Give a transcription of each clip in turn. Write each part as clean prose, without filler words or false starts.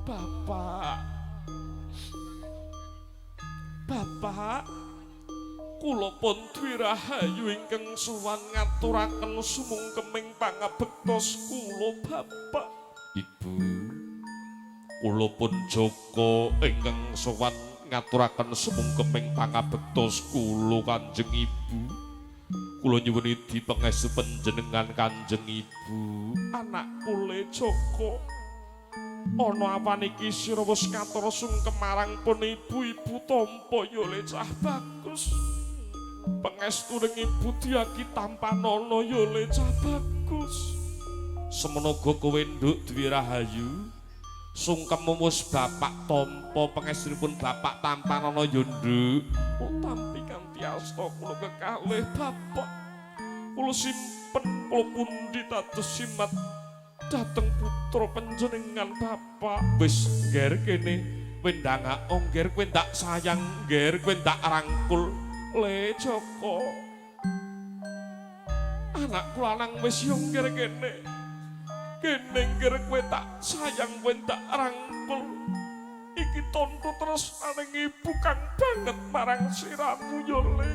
Bapak. Bapak, kula pun Dwi Rahayu ingkang sowan ngaturaken sumungkeming pangabektos kula Bapak. Ibu, kula pun Joko ingkang sowan ngaturaken sumungkeming pangabektos kula Kanjeng Ibu. Kula nyuwun idi pangestu panjenengan Kanjeng Ibu. Anakku le Joko, ana awan iki sira wis ngatur sungkem marang pun ibu-ibu tampa ya le cah bagus. Pangestuning ibu diaki tampanana ya le cah bagus. Semono uga kowe Nduk Dwi Rahayu. Sungkem wis bapak tampa pangestunipun bapak tampanana ya Nduk. Oh, tampi kanthi asta kula kekalih bapak. Kula simpen kula pundi dados simat dhateng putra panjenengan bapak. Wis ngger kene wendangak ongger kowe ndak sayang ngger kowe ndak rangkul. Le Joko, anakku lanang wis yo ngger kene. Kene ngger kowe tak sayang kowe tak rangkul. Iki tondo tresnaning ibu kang banget marang siramu yo le.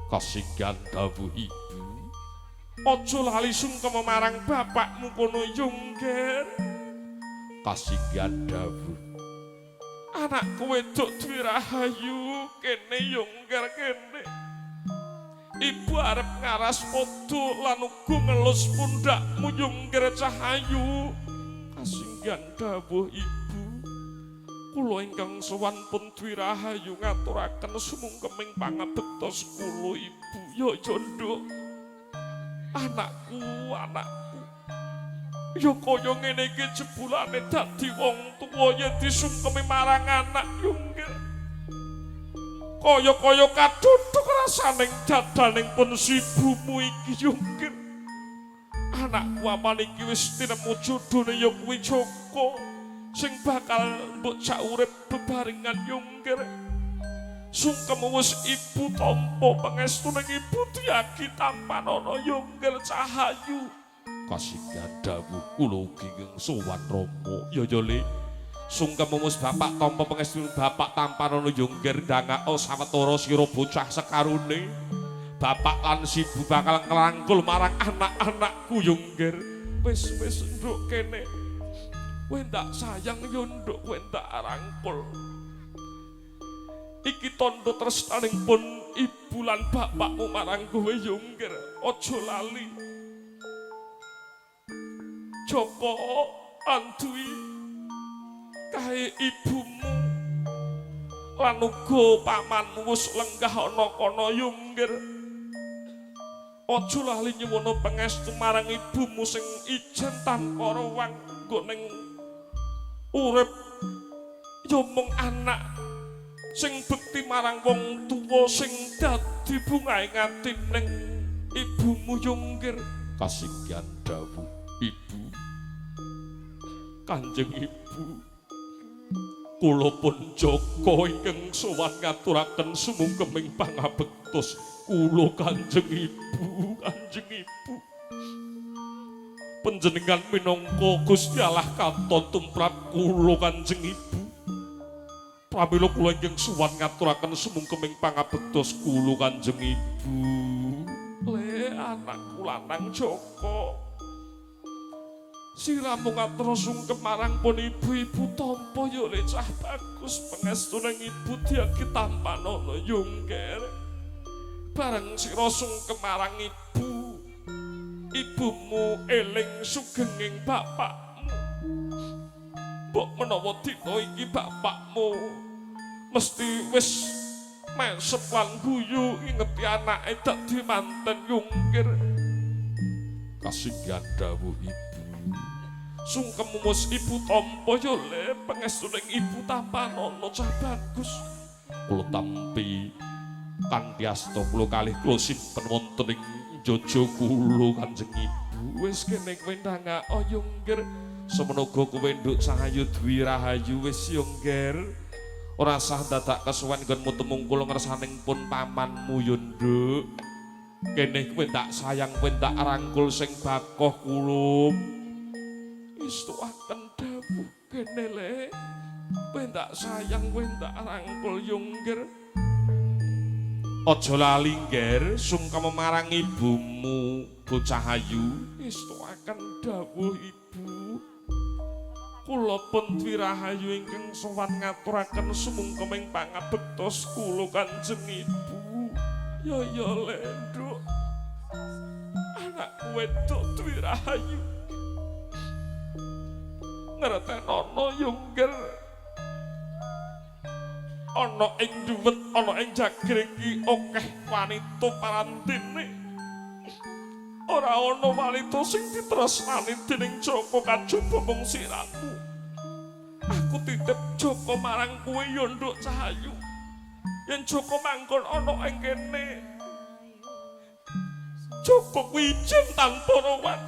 Kasinggihan dawuh ibu. Aja lali sungkem marang bapakmu kono yo ngger. Kasinggihan dawuh. Anakku wedok Dwi Rahayu kene yo ngger kene. Ibu arep ngaras padha lan uga ngelus pundhakmu yo ngger Cahayu. Kasinggihan dawuh ibu. Kula ingkang sowan pun Dwi Rahayu ngaturaken sumungkeming pangabektos kula ibu. Yo yo Nduk. Anakku, anakku. Ya kaya ngene iki jebulane dadi wong tuwa yen disungkemi marang anak yo nggih. Kaya-kaya kaduduk rasaning dadaning pun sibumu iki yo nggih. Anakku apan iki wis tinemu jodhone ya kuwi Joko sing bakal mbok jak urip bebarengan yo nggih. Sungkem wis ibu tampa pangestuning ibu diagi tampanana yo nggih Cahayu. Kasinggihan dawuh kula ugi ingkang sowan Rama. Ya ya Le. Sungkem wis bapak tampa pangestu bapak tampanana yo nggih ndangaka sawetara sira bocah sekarune. Bapak lan sibu bakal ngrangkul marang anak-anakku yo nggih. Wis wis nduk kene. Kowe ndak sayang yo nduk, kowe ndak rangkul. Iki tondo tresnaning pun ibu lan bapakmu marang kowe yo nggih. Aja lali. Joko Andui kae ibumu lan uga pamanmu wis lenggah ana kono yo nggih. Aja lali nyuwuna pangestu marang ibumu sing ijen tanpa rewang nggo ning urip ya mung anak sing bekti marang wong tuwa sing dadi bungahe ngatining ibumu yo nggih. Kasinggihan dawuh ibu. Kanjeng Ibu, kula pun Joko ingkang sowan ngaturaken sumungkeming pangabektos kula Kanjeng Ibu, Kanjeng Ibu. Panjenengan minangka Gusti Allah katon tumrap kula Kanjeng Ibu. Pramila kula ingkang sowan ngaturaken sumungkeming pangabektos kula Kanjeng Ibu. Le anakku lanang Joko, siramu ngatur sungkem marang pun ibu-ibu tampa yo le cah bagus pangestuning ibu diagi tampanana yo ngger. Bareng sira sungkem marang ibu, ibumu eling sugenging bapakmu. Mbok menawa dina iki bapakmu mesti wis mesep lan guyu ingeti anake dadi manten yungkir. Kasinggihan dawuh ibu. Sungkem wis ibu tampa yo le pangestuning ibu tampanana cah bagus. Kula tampi kanthi asta kula kalih kula simpen wonten ing njaja kula Kanjeng Ibu. Wis kene kowe ndangak yo ngger. Semono uga kowe Nduk Cahayu Dwi Rahayu wis yo ngger. Ora sah dadak kesuwen nggonmu temung kula ngersaning pun pamanmu yo Nduk. Kene kowe ndak sayang kowe ndak rangkul sing bakoh kulum. Istuaken dawuh. kene le. Kowe ndak sayang, kowe ndak rangkul Yungger. Aja lali Ngger, sungkem marang ibumu bocah ayu. Ngestuaken dawuh ibu. Kula pun Dwi Rahayu ingkang sowan ngaturaken sumungkeming pangabektos kula Kanjeng Ibu. Ya ya le, Nduk. Anakku wedok Dwi Rahayu. Ngertenono Yungger. Ana ing duwet, ana ing jagir iki akeh wanita parantine. Ora ana wanita sing ditresnani dening Joko kajaba mung siramu. Aku titip Joko marang kowe ya Nduk Cahayu. Yen Joko manggon ana ing kene, Joko kuwi ijen tanpa rowan.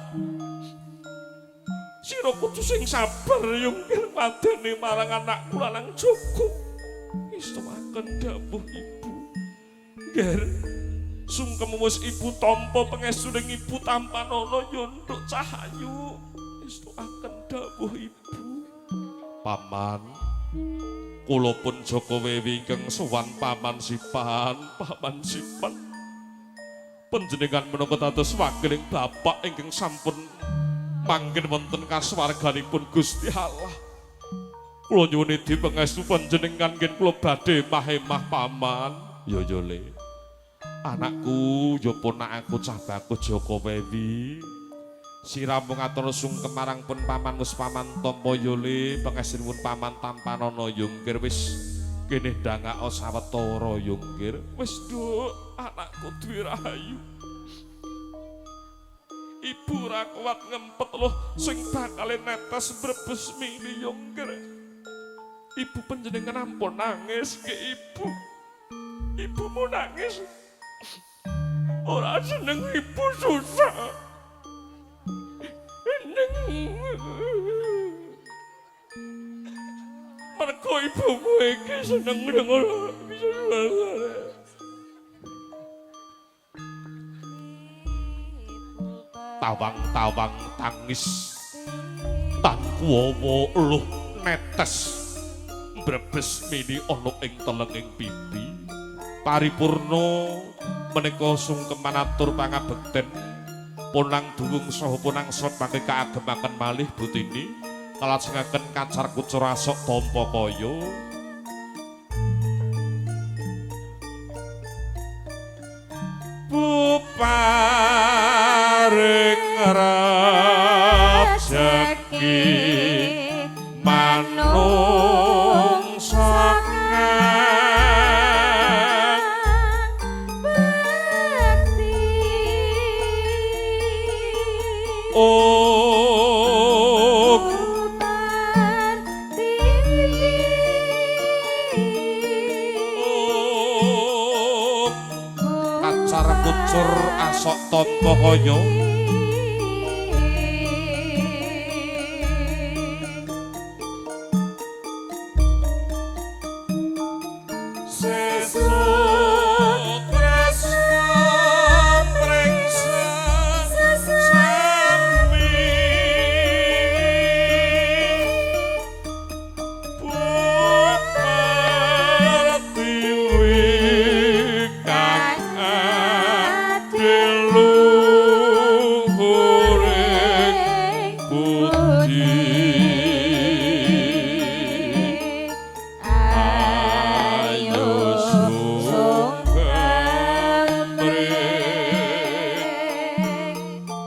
Sira kudu sing sabar Yungkir madene marang anakku lanang Joko. Ngestuaken dawuh ibu. Ngger, sungkem wis ibu tampa pangestuning ibu tampanana ya Nduk Cahayu. Ngestuaken dawuh ibu. Paman, kula pun Joko Wewi ingkang sowan Paman Sipan, Paman Sipan. Panjenengan menapa dados wakiling bapak ingkang sampun manggen wonten kasuwarganipun Gusti Allah. Kula nyuwun idi pangestu panjenengan ngen kula badhe emah-emah Paman. Ya ya le. Anakku ya ponakku cah bagus Joko Wewi. Siramu ngatur sungkem marang pun paman wis paman tampa ya le, pangestunipun paman tampanana Yungkir wis kene dangaka sawetara Yungkir. Wis Nduk, anakku Dwi Rahayu. Ibu ora kuat ngempet loh sing bakal netes brebes mili Yungkir. Ibu panjenengan ampun nangis ke ibu. Ibumu nangis. Ora seneng ibu susah. Neng. Mergo ibumu iki seneng ora bisa Tawang-tawang tangis tan kuwawa eluh netes brebes mini ana ing telenging pipi. Paripurna menika sungkeman atur pangabekten ponang duwung saha ponang sot mangke kaagemaken malih butini kalajengaken kacar kucur asok tampa kaya. Buparing rejeki manungsa kang bekti. Kacar kucur asok tampa kaya.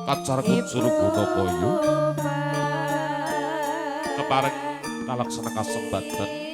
Kacar kucur guna kaya kepareng kalaksana kasembatan.